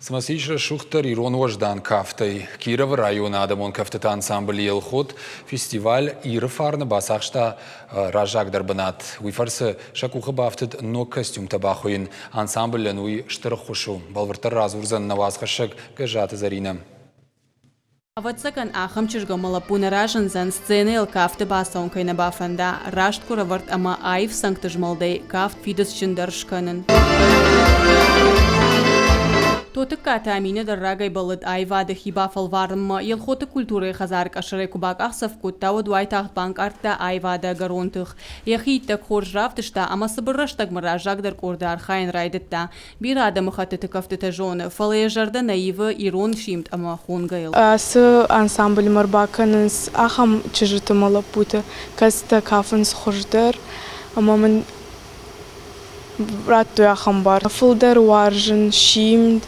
Цымӕ цы ис рӕсугъддӕр ирон уӕздан кафтӕй? Кировы районы адӕмон кӕфтыты ансамбль «Елхот» фестиваль «Иры фарн»-ы бацахста раззагдӕр бынат. Уый фӕрцы сӕ къухы бафтыд ног костюмтӕ бахуыйын. Ансамблӕн уый стыр ӕххуыс у. Бӕлвырддӕр радзурдзӕн нӕ уацхӕссӕг Гӕззаты Зӕринӕ. Ӕвӕццӕгӕн, ахӕм чызг ӕмӕ лӕппу нӕ разындзӕн, сценӕйыл кафты бацӕуын кӕй нӕ бафӕнда, раст гуырӕвӕрд ӕмӕ аив цӕнгты змӕлдӕй кафт фидыцджындӕр скӕнын. Тотыккаты Аминӕ дӕр рагӕй бӕллыд аивады хи бафӕлварынмӕ. Елхоты культурӕйы хӕдзары къӕсӕрӕй куы бакъахдзӕф кодта, уӕд уайтагъд банкъардта аивады ӕгӕрон тых. Йӕхи иттӕг хорз равдыста ӕмӕ цыбыр рӕстӕгмӕ раззагдӕр къорды архайын райдыдта. Бирӕ адӕмыхӕттыты кӕфтытӕ зоны, фӕлӕ йӕ зӕрдӕ нӕ ивы ирон симд ӕмӕ хонгӕйыл. Ацы ансамбльмӕ ӕрбакӕнынц ахӕм чызджыты ӕмӕ лӕппуты, кӕцытӕ кафынц хуыздӕр ӕмӕ мын радтой ахӕм бар. Фылдӕр уарзын симд,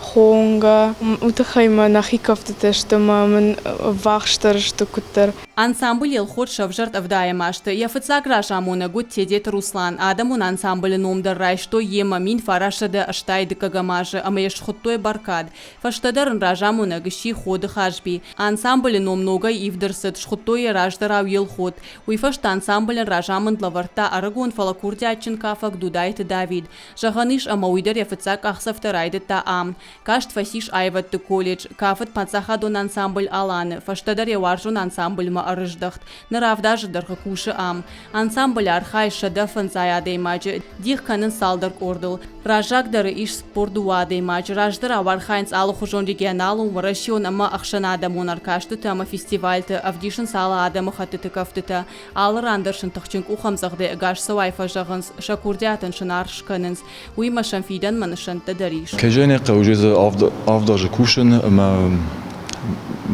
хонгӕ. Уый тыххӕй мӕ нӕхи кӕфтытӕ сты ӕмӕ мын ӕввахсдӕр сты куыддӕр. Ансамбль Елхот сӕвзӕрд ӕвдайӕм азты. Йӕ фыццаг разамонӕг уыд Тедеты Руслан. Адӕмон ансамблы ном дӕр райстой йемӕ 1980 дыккӕгӕм азы ӕмӕ йӕ схуыдтой Бӕркад. Фӕстӕдӕр ын разамонӕг сси Ходы Хазби. Ансамблы ном ногӕй ивд ӕрцыд, схуыдтой йӕ раздӕрау Елхот. Уый фӕстӕ ансамблӕн разамынд лӕвӕрдта ӕрыгон, фӕлӕ курдиатджын кафӕг Дудайты Давид. Зӕгъӕн ис, ӕмӕ уый дӕр йӕ фыццаг къахдзӕфтӕ райдыдта ам. Каст фӕцис аивӕдты колледж, кафыд паддзахадон ансамбль «Алан-ы», фӕстӕдӕр йӕ уарзон ансамбльмӕ ӕрыздӕхт. Ныр авд азы дӕргъы кусы ам. Ансамблы архайы 105 адӕймаджы, дих кӕнынц цалдӕр къордыл. Раззагдӕры ис 42 адӕймаджы, раздӕрау архайынц алыхуызон регионалон, уӕрӕсеон ӕмӕ ӕхсӕнадӕмон ӕркастыты ӕмӕ фестивальты, ӕвдисынц алы адӕмыхӕттыты кӕфтытӕ. Алы ран дӕр сын тыхджын къухӕмдзӕгъдӕй ӕгас цӕуай фӕзӕгъынц, сӕ курдиатӕн сын аргъ скӕнынц. Уыимӕ сӕм фидӕнмӕ нысӕнттӕ дӕр ис. Кӕй хъӕуы дзы авд азы кусын ӕмӕ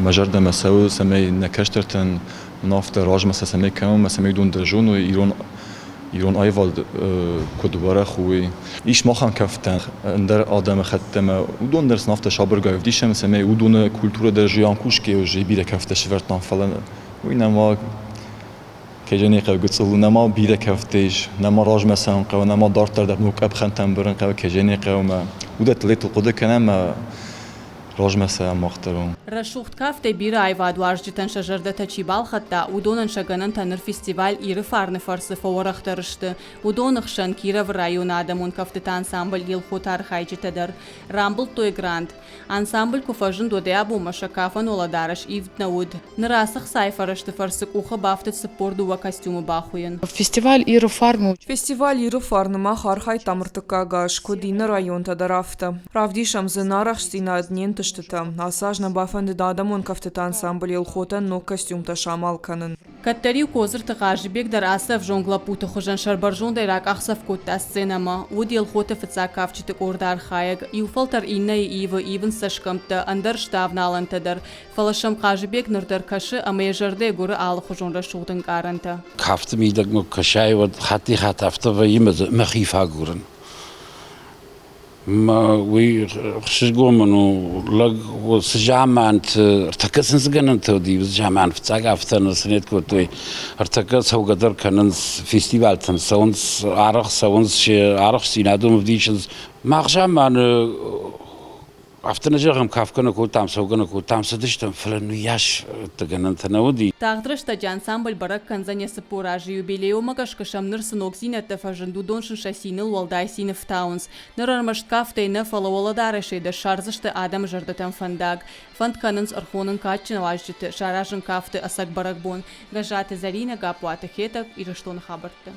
мӕ зӕрдӕмӕ цӕуы, цӕмӕй нӕ кӕстӕртӕн уынаффӕ размӕ сӕ цӕмӕй кӕнӕм ӕмӕ цӕмӕй уыдон дӕр зоной ирон ирон аивад куыд уӕрӕх у, уый. Ис махӕн кӕфтӕ ӕндӕр адӕмыхӕттӕ ӕмӕ уыдон дӕр сын афтӕ сабыргай ӕвдисӕм, цӕмӕй уыдоны культурӕ дӕр зиан кусгӕ у, бирӕ кӕфтӕ сӕвӕрдтам, фӕлӕ уый нӕма Кӕй зӕгъын ӕй хъӕуы, гыццыл нӕма бирӕ кӕфтӕ ис, нӕма размӕ цӕуын хъӕуы, нӕма дарддӕр дӕр ног къӕпхӕнтӕм бырын хъӕуы, кӕй зӕгъын ӕй хъӕуы, ӕмӕ уыдӕттыл летыл хъуыды кӕнӕм ӕмӕ размӕ цӕуӕм мах дӕр. Рӕсугъд кафтӕй бирӕ аивадуарзджытӕн сӕ зӕрдӕтӕ чи балхӕдта, уыдонӕн сӕ гӕнӕнтӕ ныр фестиваль Иры фарн-ы фӕрцы фӕуӕрӕхдӕр сты. Уыдоны хсӕн Кировы районы адӕмон кӕфтыты ансамбль Елхоты архайджытӕ дӕр рамбылдтой грант. Ансамбль куы фӕзынд, уӕдӕй абонмӕ сӕ кафӕн уӕлӕдарӕс ивд нӕ уыд. Ныр ацы хцайы фӕрӕзты фӕрцы къухы бафтыд 42 костюмы бахуыйын. Фестиваль Иры фарн у. Фестиваль Иры фарн-ы мах архайдтам ӕртыккаг аз, куыд иннӕ районтӕ дӕр, афтӕ. Равдисӕм дзы нӕ арӕхстдзинад, не нтыстытӕ. Ацы аз нӕ бафӕндыд адӕмон кӕфтыты ансамбль Елхотӕн ног костюмтӕ самал кӕнын. Кӕддӕр-иу Кодзырты Хъазыбег дӕр ацы ӕвзонг лӕппуты хуызӕн сӕрбӕрзондӕй ракъахдзӕф кодта сценӕмӕ. Уыд Елхоты фыццаг кафджыты къорды архайӕг. Иу фӕлтӕр иннӕйы ивы, ивынц цӕсгӕмттӕ, ӕндӕр сты авналӕнтӕ дӕр. Фӕлӕ сӕм Хъазыбег ныр дӕр кӕсы ӕмӕ йӕ зӕрдӕйы гуыры алыхуызон рӕсугъд ӕнкъарӕнтӕ. Кафты мидӕгмӕ куы кӕсай, уӕд хатти-хатт афтӕ вӕййы ӕмӕ дзы мӕхи фӕагурын. Уый ӕхсызгон мын у, лӕг цы заманты, ӕртӕккӕ сын цы гӕнӕнтӕ уыди, уыцы заман фыццаг афтӕ нӕ цы нет кодтой. Ӕртӕккӕ цӕугӕ дӕр кӕнынц фестивальтӕм, цӕуынц, арӕх цӕуынц, се арӕхстдзинад уым ӕвдисынц. Мах заманы Афтӕ нӕ зӕгъӕм, кафгӕ нӕ кодтам, цӕугӕ нӕ кодтам, цыдыстӕм, фӕлӕ ныйас гӕнӕнтӕ нӕ уыди. Тагъд рӕстӕджы ансамбль бӕрӕг кӕндзӕн йӕ 40 азы юбилей, уымӕ гӕсгӕ сӕм ныр цы ногдзинӕдтӕ фӕзынд, уыдон сын сӕ циныл уӕлдай цины фтауынц. Ныр ӕрмӕст кафтӕй нӕ, фӕлӕ уӕлӕдарӕсӕй дӕр ссардзысты адӕмы зӕрдӕтӕм фӕндаг. Фӕнд кӕнынц ӕрхонын кадджын уазджыты, саразын кафты ӕцӕг бӕрӕгбон. Гӕззаты Зӕринӕ, Гаппуаты Хетӕг, Ирыстоны хабӕртты.